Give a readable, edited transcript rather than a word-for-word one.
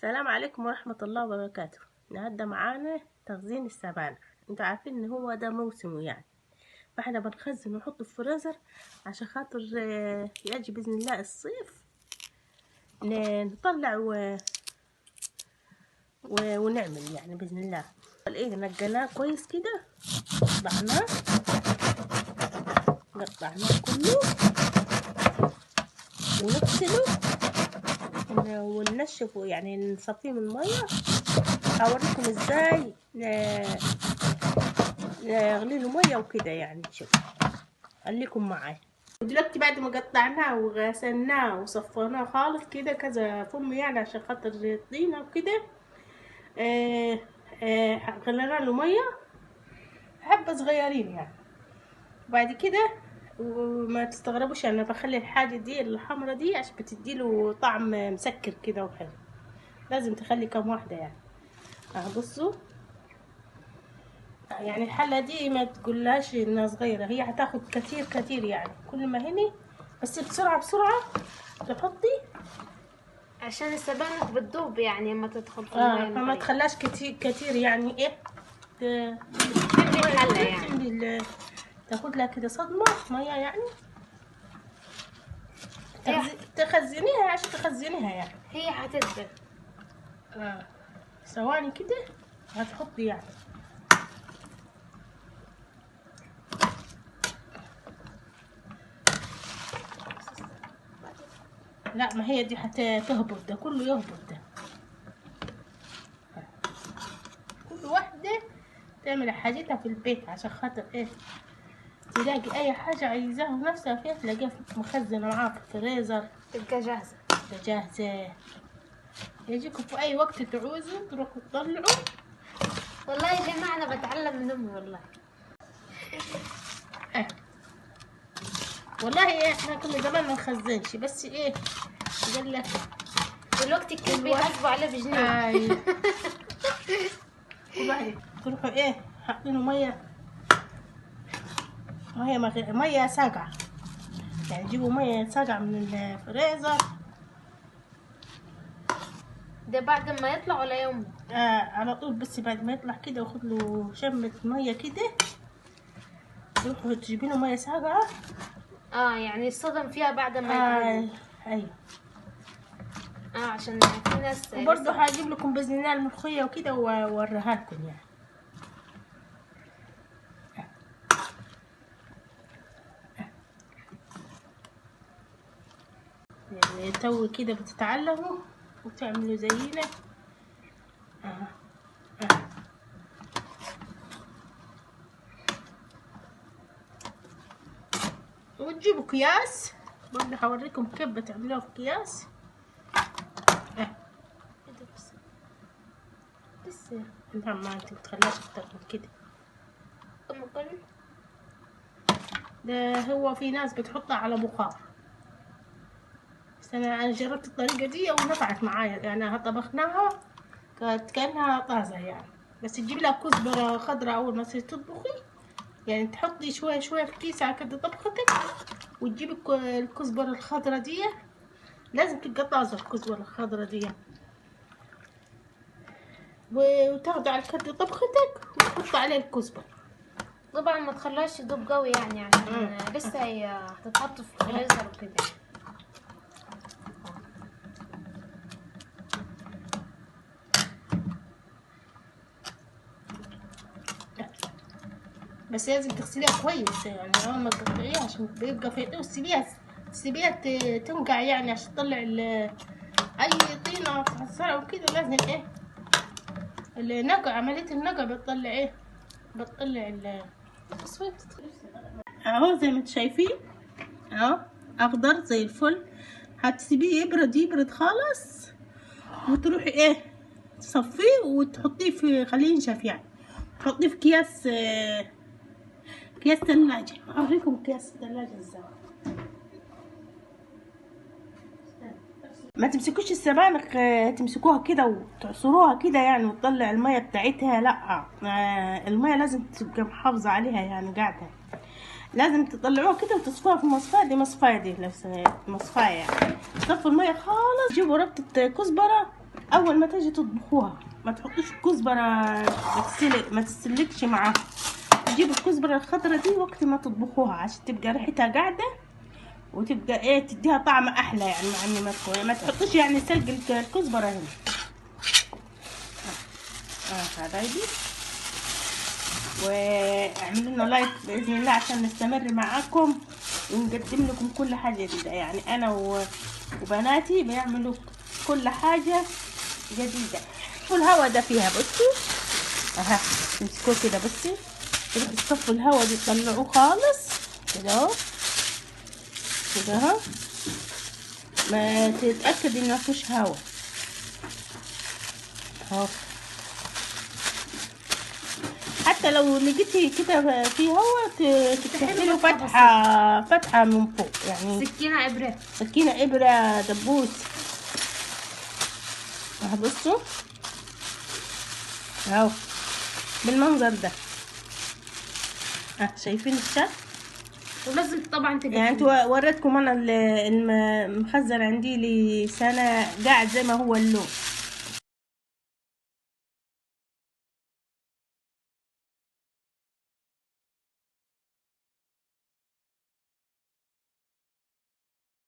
السلام عليكم ورحمة الله وبركاته. النهارده معانا تخزين السبانخ. انتوا عارفين ان هو ده موسمه يعني، فاحنا بنخزن ونحطه في الفريزر عشان خاطر يجي بإذن الله الصيف نطلع ونعمل يعني بإذن الله. ايه نقيناه كويس كده، قطعناه قطعناه كله ونغسله وننشفه يعني نصفيه من المية. هوريكم ازاي نغلي له مية وكده يعني. شوف خليكم معايا. ودلوقتي بعد ما قطعناه وغسلناه وصفيناه خالص كده كذا فم يعني عشان خاطر الطينه وكده، غلينا له مية حبه صغيرين يعني. وبعد كده وما تستغربوش انا بخلي الحاجة دي الحمرة دي عشان بتديله طعم مسكر كده وحلو، لازم تخلي كام واحدة يعني. بصوا يعني الحلة دي ما تقولهاش انها صغيرة، هي هتاخد كتير كتير يعني، كل ما هني بس بسرعة بسرعة تحطي عشان السبانخ بتذوب يعني لما تدخل في المية، فما تخلاش كتير كتير يعني. ايه تملي الحلة يعني، تاخد لها كده صدمة مية يعني، تخزنيها عشان تخزنيها يعني، هي هتدبل ثواني كده هتحطي يعني. لا ما هي دي هتهبط، ده كله يهبط، ده كل واحدة تعمل حاجتها في البيت عشان خاطر ايه تلاقي اي حاجة عايزاها ونفسها فيها تلاقيها مخزنة معاها في الفريزر، تبقى جاهزة، تبقى جاهزة، يجيكم في اي وقت تعوزوا تروحوا تطلعوا. والله يا جماعة انا بتعلم من امي والله. والله احنا كنا زمان ما نخزنش، بس ايه قال لك دلوقتي الكل بيحاسبوا عليه بجنيه. ايوه كل واحد تروحوا ايه حاطينه مية مية مية ساقعه يعني، جيبوا مية ساقعه من الفريزر ده بعد ما يطلع ولا يوم؟ على طول، بس بعد ما يطلع كده وخد له شمه مية كده تروحوا تجيبي له مية ساقعه. يعني يصطدم فيها بعد ما يطلع. ايوه عشان في ناس. وبرضه هجيب لكم باذن الله الملوخية وكده واوريها لكم يعني. يعني تو كده بتتعلموا وتعملوا زينا. وتجيبوا اكياس، برضه هوريكم كيف بتعملوها في اكياس. بس لا ما انت بتخليهاش اكتر من كده. ده هو في ناس بتحطها على بخار، بس انا جربت الطريقة دي ونفعت معايا يعني، طبخناها كانت كانها طازة يعني. بس تجيب لها كزبره خضراء اول ما تطبخي يعني، تحطي شوية شوية في كيس على كده طبختك، وتجيبي الكزبره الخضراء دي، لازم تبقى طازة الكزبره الخضراء دي، وتاخدي على كده طبختك وتحطي عليها الكزبره. طبعا ما تخليهاش تدوب قوي يعني، عشان لسه هي هتتحط في الفريزر وكده. بس لازم تغسليها كويس يعني اول ما تقطعيها عشان بيبقى في، وتسيبيها تسيبيها تنقع يعني عشان تطلع اي طينه تحصلها وكده. لازم ايه النقع، عملية النقع بتطلع ايه، بتطلع ال اهو زي ما انتم شايفين اهو اخضر زي الفل. هتسيبيه يبرد يبرد خالص، وتروحي ايه تصفية وتحطيه في، خليه ينشف يعني، تحطيه في اكياس، اكياس ثلاجة. اوريكم اكياس الثلاجة ازاي. ما تمسكوش السبانخ تمسكوها كده وتعصروها كده يعني وتطلع المية بتاعتها، لا المية لازم تبقى محافظة عليها يعني، قاعدة لازم تطلعوها كده وتصفوها في مصفاة دي، مصفاة دي لو مصفاة يعني، تصفوا المية خالص. جيبوا ربطة كزبرة اول ما تيجي تطبخوها ما تحطوش الكزبره ما تسلكش معاها. تجيبوا الكزبره الخضراء دي وقت ما تطبخوها عشان تبقى ريحتها قاعدة وتبقى ايه، تديها طعم احلى يعني. مع اني ما تحطوش يعني سلق الكزبره هنا. حبايبي، واعملوا لنا لايك باذن الله عشان نستمر معاكم ونقدم لكم كل حاجة جديدة. يعني انا وبناتي بيعملوا كل حاجة جديدة. الهوا ده فيها بصي اها، امسكوه كده بصي، تروحوا تصفوا الهوا دي تطلعوه خالص كده اهو كده اهو، ما تتاكدي ان مفيش هوا اهو. حتى لو لقيتي كده في هوا تفتحي له فتحه من فوق، يعني سكينة ابره، سكينة ابره دبوس. اهو بصوا اهو بالمنظر ده. شايفين الشكل؟ ولازم طبعا تجففوه. يعني انتوا وريتكم انا المخزن عندي لي سنة قاعد زي ما هو اللون.